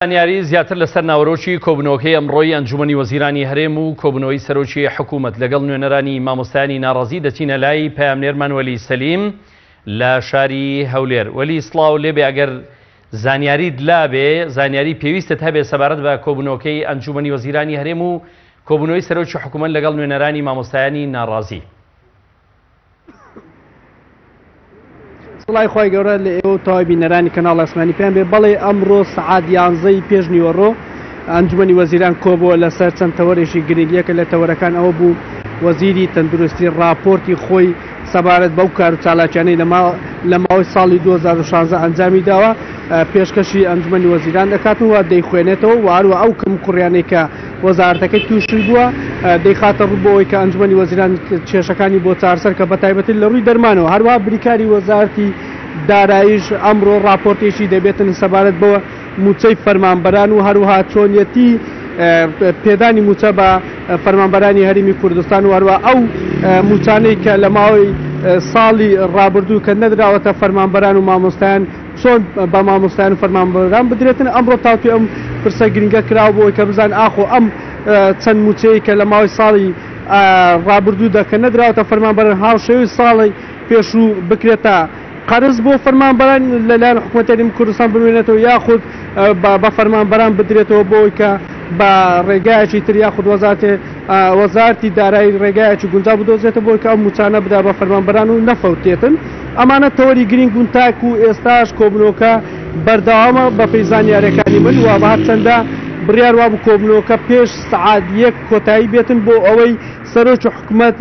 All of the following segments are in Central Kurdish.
زانیاری زیاتر لەسەر ناوەرۆکی کۆبوونەوەکەی ئەمڕۆی ئەنجومەنی وەزیرانی هەرێم و کۆبوونەوەی سەرۆکی حکوومەت لەگەڵ نوێنەرانی مامۆستایانی ناڕازی دەچینە لای پەیامنێرمان وەلی سەلیم لە شاری هەولێر. وەلی سڵاو لێبێ ئەگەر زانیاریت لابێ زانیاری پێویستت هەبێ سەبارەت بە کۆبوونەوەکەی ئەنجومەنی وەزیرانی هەرێم و کۆبوونەوەی سەرۆکی حکوومەت لەگەڵ نوێنەرانی مامۆستایانی ناڕازی. سڵای خوای گەورە لە ئێوە و تەواوی بینەرانی کەناڵ ئاسمانی پێیان بێ بەڵێ ئەمڕۆ سەعات یانزەی پێش نیوەڕۆ ئەنجومەنی وەزیران کۆبووە لەسەر چەند تەوەرێکی گرنگ یەکە لە تەوەرەکان ئەوە بوو وەزیری تەندروستی ڕاپۆرتی خۆی سەبارەت بەو کار و چالاکیانەی لە ماوەی ساڵی 2016 ئەنجامی داوە پێشکەشی ئەنجومەنی وەزیران دەکات و دەیخوێنێتەوە و هەروە ئەو کەموکوڕیانەی کە وەزارەتەکەی تووشی بووە دەیخاتە ڕوو بۆ ئەوەی کە ئەنجومەنی وەزیران کێشەکانی بۆ چارەسەر کە بەتایبەتی لە ڕووی دەرمانەوە هەروەها بریکاری وەزارەتی داراییش ئەمڕۆ ڕاپۆرتێکی دەبێتن سەبارەت بە مووچەی فەرمانبەران و هەروەها چۆنیەتی پێدانی مووچە بە فەرمانبەرانی هەرێمی کوردستان و هەروەها ئەو مووچانەی کە لە ماوەی ساڵی ڕابردوو کە نەدراوەتە فەرمانبەران و مامۆستایان چۆن بە مامۆستایان و فەرمانبەران بدرێتن، ئەمڕۆ تاوتوێ ئەم پرسە گرنگە کراوە بۆ ئەوەی کە بزانن ئاخۆ ئەم چەند مووچەیەی کە لە ماوەی ساڵی ڕابردوودا کە نەدراوەتە فەرمانبەران هاوشێوەی ساڵی پێشوو بکرێتە قەرز بۆ فەرمانبەران لەلایەن حکوومەتی هەرێمی کوردستان بمێنێتەوە یاخود بە فەرمانبەران بدرێتەوە بۆ ئەوەی کە بە ڕێگایەکی تر یاخود وەزارەتی دارایی ڕێگایەکی گونجاو بدۆزێتەوە بۆ ئەوەی کە ئەم مووچانە بدا بە فەرمانبەران و نەفەوتێتن. ئەمانە تەوەری گرینگ بوون تاکو ئێستاش کۆبوونەوەکە بەردەوامە بەپێی زانیاریەکانی من و هەرچەندە بڕیار وابوو کۆبوونەوەکە پێش سەعات یەک کۆتایی بێتن بۆ ئەوەی سەرۆکی حکومەت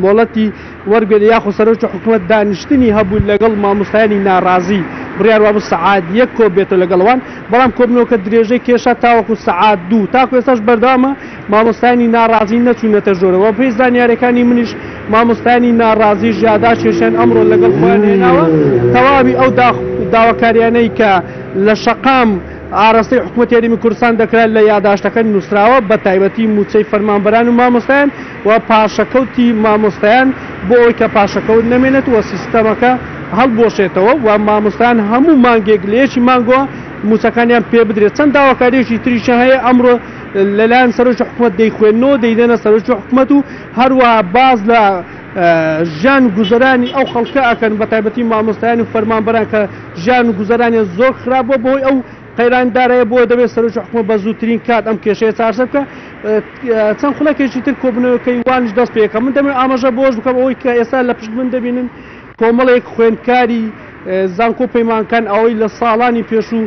مۆڵەتی وەرگێت یاخود سەرۆکی حکومەت دانیشتنی هەبوو لەگەڵ مامۆستایانی ناڕازی بڕیار وابوو سەعات یەک کۆ بێتەوە لەگەڵ ئەوان بەڵام کۆبوونەوەکە درێژەی کێشا تاوەکو سەعات دوو تاکو ئێستاش بەردەوامە مامۆستایانی ناڕازی نەچوونەتە ژوورەوە، بەپێی زانیارییەکانی منیش مامۆستایانی ناڕازیش یاداشتێکیان ئەمڕۆ لەگەڵ خۆیان هێناوە، تەواوی ئەو داواکارییانەی کە لە شەقام ئاراستەی حکومەتی هەرێمی کوردستان دەکرا لە یاداشتەکە نووسراوە، بەتایبەتی مووچەی فەرمانبەران و مامۆستایان و پاشەکەوتی مامۆستایان بۆ ئەوەی کە پاشەکەوت نەمێنێت و سیستەمەکە هەڵبوەشێتەوە و مامۆستایان هەموو مانگێک لە یەکی مانگەوە مووچەکانیان پێبدرێت. چەند داواکارییەکی تریشیان هەیە ئەمڕۆ لەلایەن سەرۆکی حکومەت دەیخوێننەوە دەیدەنە سەرۆکی حکومەت و هەروەها باس لە ژیان و گوزەرانی ئەو خەڵکە ئەکەن بە تایبەتی مامۆستایان و فەرمانبەران کە ژیان و گوزەرانیان زۆر خراپ بووە بەهۆی ئەو قەیران دارایە بۆیە دەبێت سەرۆکی حکومەت بە زووترین کات ئەم کێشەیە چارەسەر بکە چەند خولەکێکی تر کۆبوونەوەکەی وانیش دەست پێ ئەکا من دەمەوێت ئاماژە بەوەش بکەم ئەوەی کە ئێستا لە پشت من دەبینن کۆمەڵێک خوێندکاری زانکۆ پەیمانکان ئەوەی لە ساڵانی پێشوو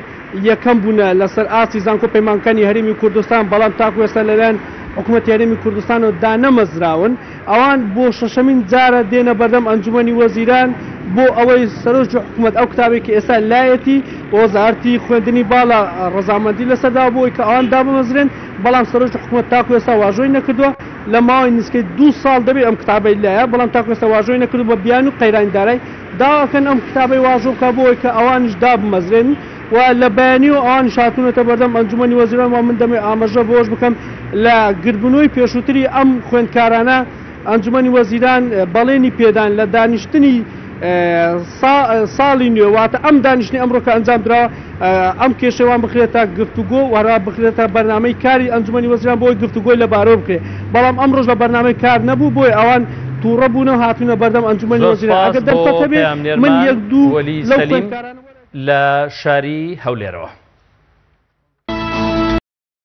یەکەم بوونە لەسەر ئاستی زانکۆ پەیمانکانی هەرێمی کوردستان، بەڵام تاکو ئێستا لەلایەن حکومەتی هەرێمی کوردستانەوە دانەمەزراون، ئەوان بۆ شەشەمین جارە دێنە بەردەم ئەنجومەنی وەزیران بۆ ئەوەی سەرۆکی حکومەت ئەو کتابەی کە ئێستا لایەتی وەزارەتی خوێندنی باڵا ڕەزامەندی لەسەر داوە بۆ ئەوەی کە ئەوان دابمەزرێن، بەڵام سەرۆکی حکومەت تاکو ئێستا واژۆی نەکردووە، لە ماوەی نزیکەی دوو ساڵ دەبێت ئەم کتابەی لایە، بەڵام تاکو ئێستا واژۆی نەکردووە بە بیانوو قەیرانی دارای. داواکەن ئەم کتابەی واژۆ بکات بۆ ئەوەی کە ئەوانیش دابمەزرێن و لە بەیانیەوە ئەوانیش هاتوونەتە بەردەم ئەنجومەنی وەزیران و من دەمەوێت ئاماژە بەوەش بکەم لە گردبوونەوەی پێشووتری ئەم خوێندکارانە ئەنجومەنی وەزیران بەڵێنی پێدان لە دانیشتنی ساڵی نوێ واتە ئەم دانیشتنی ئەمڕۆ کە ئەنجام دراوە ئەم کێشەی وان بخرێتە گفتوگۆ و هەروەها بخرێتە بەرنامەی کاری ئەنجومەنی وەزیران بۆ ئەوەی گفتوگۆی لەبارەوە بکرێت بەڵام ئەمڕۆش لە بەرنامەی کار نەبوو بۆیە ئەوان تووڕە بوون و هاتوونە بەردەم ئەنجومەنی زۆر وەزیران سوپاس ئەگەر بۆ دەرفەت هەبێ من پەیامنێرمان یەک دوو وەلی لەو سەلیم خوێندکارانە وەرئەگرم. لە شاری هەولێرەوە.